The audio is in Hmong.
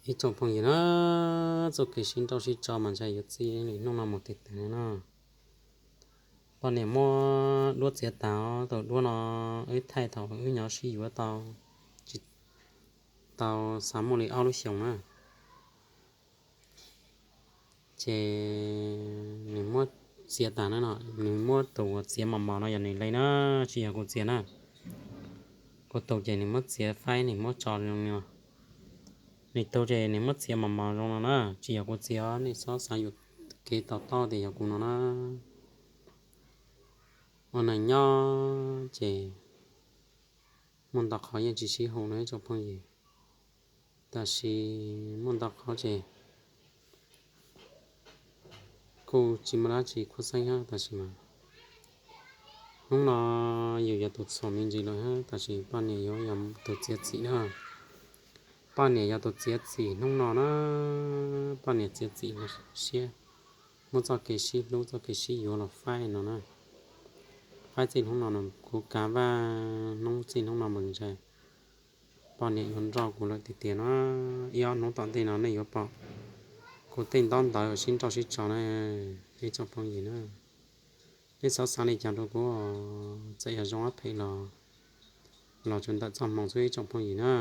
Ib tsoom phooj ywg na, txoj kev sib nrauj sib tso mas ntshai yuav txij li hnub no mus tiag tiag na. Poj niam muab duab txiav tas, tus duab no wb thaij thaum wb nyob sib yuav tau, tsis tau xav muaj li ob lub xyoos na. Ces nws muab txiav tas na no, nws muab tus uas txiav mos mos no yog nws li na, tsis yog kuv txiav na. Kuv tus ces nws muab txiav faib, nws muab tso zoo li no. Nws tus ces nws muab txiav mos mos zoo no na, tsis yog kuv txiav, nej txhob xav yuam kev to taub tias yog kuv no na. Ua neeg nyob ces muaj ntau qhov yeej tsis sib haum no ib tsoom phooj ywg. Tab sis muaj ntau qhov ces kuj tsis muaj dab tsi khuab xeeb hab, tab sis mas hnub no yus yog tus txhuam me ntsis lawm hab, tab sis poj niam yuav yog tus txiav txim na. Poj niam yog tus txiav txim hnub no na, poj niam txiav txim siab, muab txoj kev sib hlub txoj kev sib yuav los faib no na. Faib txij hnub no no kuv kav vaj hnub txij hnub no mus ntsa, poj niam yuav nrauj kuv lawm tiag tiag no. Ib ob hnub tom ntej no nej yuav pom kuv tej ntaub ntawv sib nrauj sib tso na, ib tsoom phooj ywg na. Nej txhob xav li cas rau kuv, txawm yog zoo ob phem los, los tsuas ntawm txoj hmoo xwb ib tsoom phooj ywg na.